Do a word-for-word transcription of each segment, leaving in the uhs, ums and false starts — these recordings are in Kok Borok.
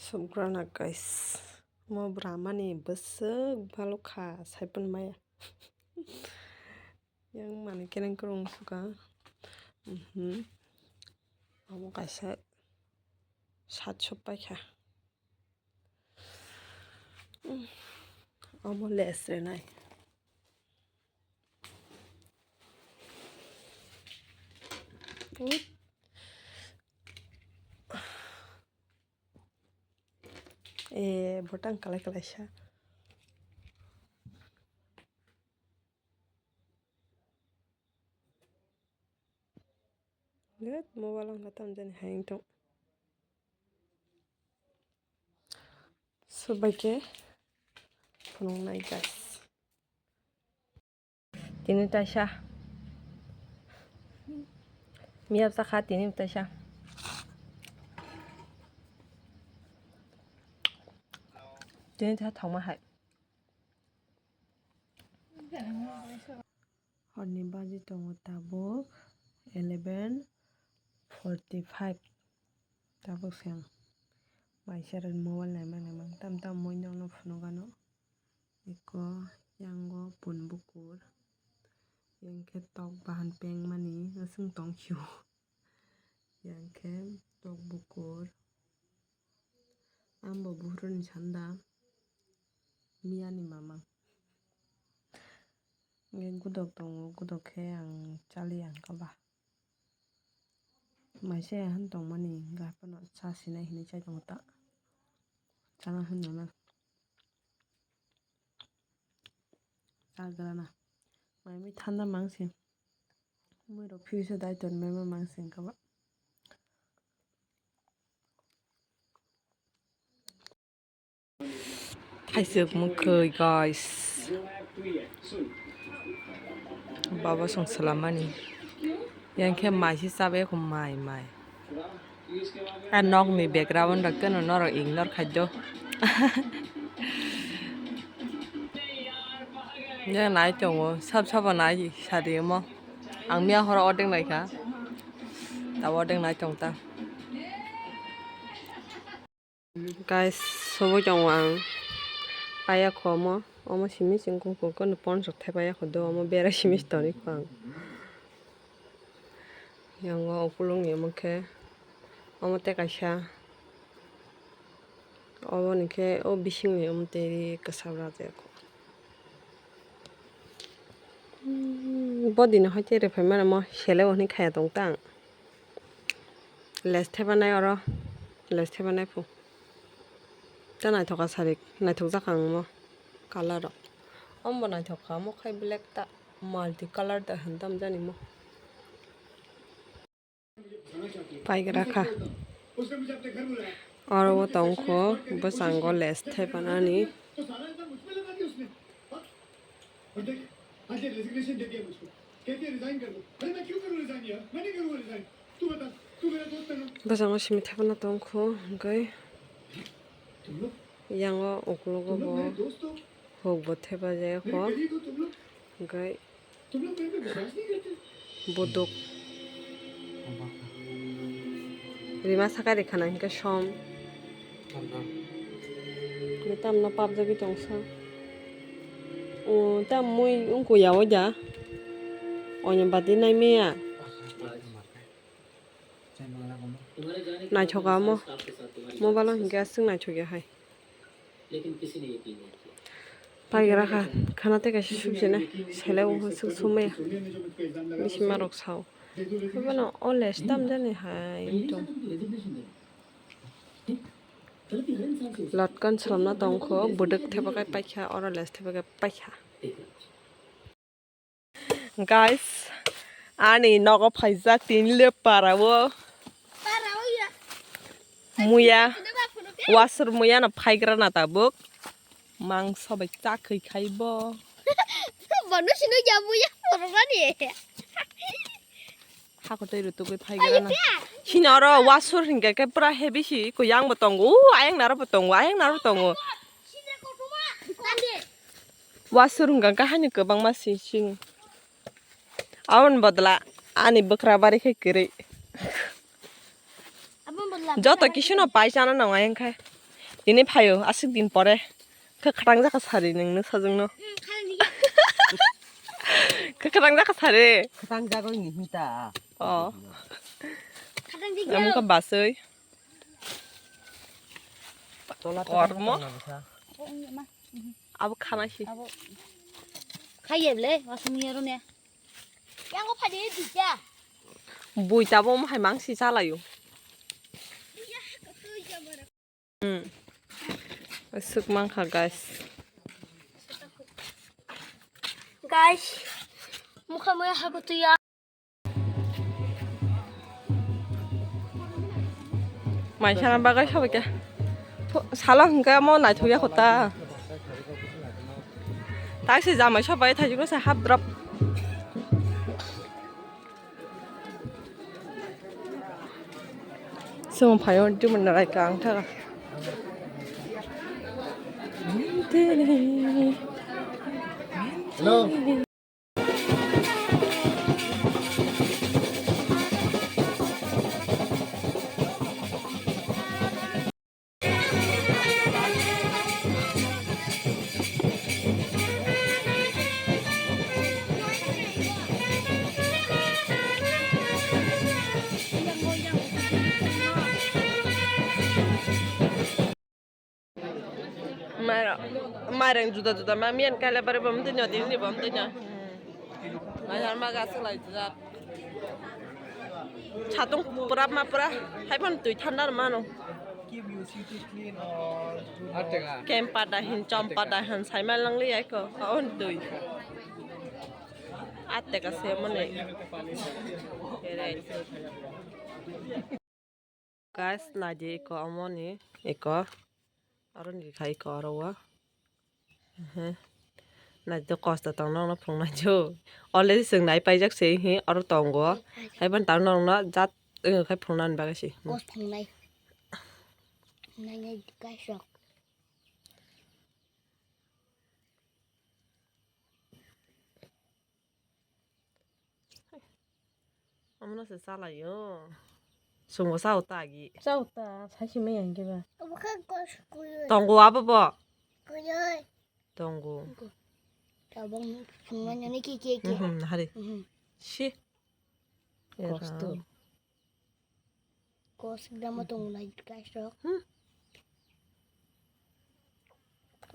Subgrana guys, mo bwramani bwswk balukha saipun maya. Yang mani kereng kerong suka. Mhm. Amo kaisa sat sop paikha. Omo les renai. Eh, botang kalai kalai sa. Let mobile ang katam jani hai tong. Sobaike phunuknai guys. Tini taisa. Miya bwsa kha tini taisa. Tini taisa thangma hai. Horni baji tongo tabuk eleven forty five. Tabuk se ang maisa rwni mobile naima naima tam tam mui nokno phunukgano. Eko yango pun bukur, yang khe tok bahan pengmani aswng tongphio, yang khe tok bukur. Ambo buhruni sanda miyani mamang. Hwnkhe gudok tongo, gudok khe ang chaliya hwnkhe ba. Maisa ya han tongmani hwnkhe haphano cha sinai hinwi chai tongo ta. Chana hwnno na. Chagrana. Maimi thanda mangsi. Muirok phiyusa daiton mema mangsi hwnkhe ba. Thaiswk mwkhwi guys. Baba song swlamani. Yang khe mai se chabai kho mai mai. A nokni background rok teno norok ignore khaidi. Yang nai tongo sab sabo nai sari omo. Ang miya horo ordek naikha. Tabuk ordek nai tong ta. Guys, soboi tongo ang. Aya kho omo, omo simi chwng kung kung kono ponsok thep aya kho do, omo bera simi se tonwi kho ang. Yango ukulukni omo khe, omo tei kaisa, obo ni khe o bisingni omo tei ri kwcham rajak. Hmm, bo dino hai tei rwphai mano mo sele bo hwnwi khaya tong tang. Les thepanai oro, les thepanai phu. Ta naithok ka sarik, naithok jak ang mo colour rok. Omo bo naithok kha, omo khai black ta, multi colour ta hwn tam jani mo. Paigra kha. Oro o tong kho bwskango les thepanani. Bwskango simi thepana tong kho, hwnkhe yango uklogo bo huk bo thepajak kho, hwnkhe. Buduk. Rima sakai rikha nang hwnkhe som. Tamno pabjagwi tongsa. O, ta mui wngkha ya o da. Oino badi nai maya. Naithoka omo. Mobile o hinkhe aswk naithokya hai. Paigra kha, khana tei kaisa sukjana, sele o suk sumaya. Bisi marok sao. Haibano o les tamjani hai tong. Lotkan sromna tongkho, bwdwk thepakhai paikha, oro les thepakhai paikha. Guys, ani nogo phaijak tini le para o. Muya, wasur muya no phaigra na tabuk. Mangso bai chakhwi khai bo. Bono sino ya muya, borok rani. Hako twi rwtugwi phaigra na. Sino oro wasur hinkhe khe pura heavy si, kuyang bo tongo, u ayang naro bo tongo, ayang naro bo tongo. Wasur hwnkha khe haino kwbangma sing sing. Aboni bodla ani bwkra bari khe kwrwi. Joto kisu no pai chana nang ayang khe. Tini phaio, aswk din pore. Khe khatang jakha sari ningno sajwngno. Khe khatang jakha sari. Khatang jagoi ni hinta. Oh. Amukha baswi. Tola Kormo. Tola tola. Abo khana si. Abo. Khaiye ble, asung yaro ne. Yango phadi dija. Bui tabo mo hai mangsi chalayo. Hmm. Aswk mankha, guys. Guys, mukha moya hago tuya. Mai sana bagwi sabai khe. Pho-, salo hwnkhe mo naithokya kho ta. Taksi jamai sabai thaijwkno se hap drop. Chwng phaio dimon rai kang thaga. Hello. Mairang, mairang juda juda ma miyan kaila bare bom tino, dini bom tino. Mairang ma gas lai juda. Satung pura ma pura, hai pon twi thanda mano. Kempa da hin, chompa da hin, sai ma lang li ai ko, on twi. Atte ka se mone. Guys, naidi eko amoni eko. Aro ni khai eko aro o. Ehe. Naidi kosto tong nokno phunuknai jo. Already chwng nai paijak se hi aro tongo. Hai ban tang nokno jat wng khai phunuknani bagwi se. Kos phunuknai. Phunuknai guys rok. Omono se chalaio. Chwngbo chao ta agi. Chao ta, saisi maya hinkhe ba. Obo khe kos kuyui. Tongo abo bo? Kuyui. Tongo. Tabang phunuknani ki ki ki. Mhm, hari. Mhm. Si. Kosto. Era. Kosik dama tongo nai guys rok. Hmm.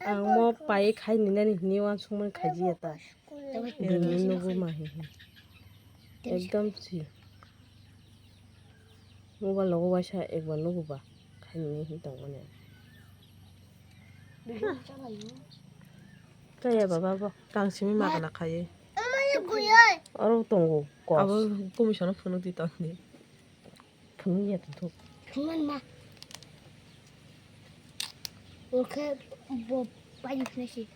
Ang mo pai khai ninani hini wansukmani khajiya ta. Bini nugu ma he he. Ekdom si. Mobile logo waisa ekbar nugu ba khai nini hin tongmani. Kaya baba bo. Tang simi magana khai. Oro tongo kos. Abo komisono phunuk di tongdi. Phunukya tongthok. Phunuknani ma. Orkhe bo paidi phunuknai se.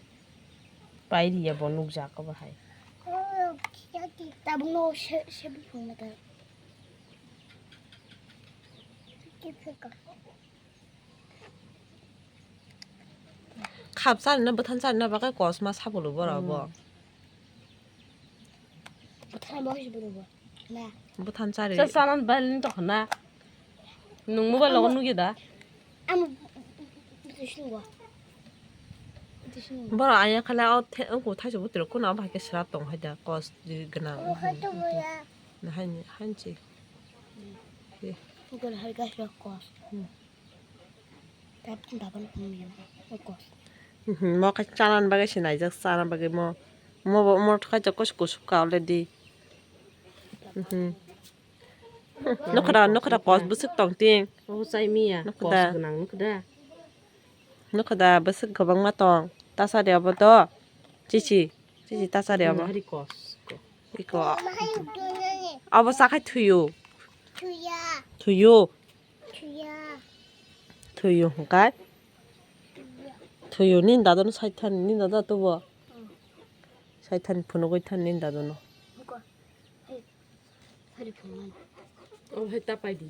Paidi ya bo nukjak obo hai. Oh, tabukno se, se phunukna ta. Khap charina bwthan charina bagwi kosma sabulu borok bo. Hmm. Bwthan bo hwnwi borok bo. Na. Bwthan chari. Sa sanan balin to khna. Nung mobile logo nugya da. Amo bwtwi singo. Bwtwi singo. Borok aya khala o the, o kuthai se bwtwi rok kuno bahai khe sra tong hai da kos di gwnang. O hai to boya. Na hai ni, hai ni se. Gol hai gas rok kos. Hmm. Mhm, mo khe chana bagwi se naijak, chana bagwi mo, mo bo, mo khe kusuk kusuk ka already. Mhm. Nokha da, nokha da kos bwswk tong ting. Obo chai miya, nokha da. Kos gwnang nokha da. Nokha da bwswk kwbangma tong. Tasa de obo do. Chichi, chichi tasa de obo. Hari kos. Iko. Abo sakhai thuyo. Thuyo. Thuyo. Thuyo hwnkhe. Thuyo nini dada no saithani, nini dada tubo. Saithani phunugwi thani nini dada no. Oh, hai ta paidi.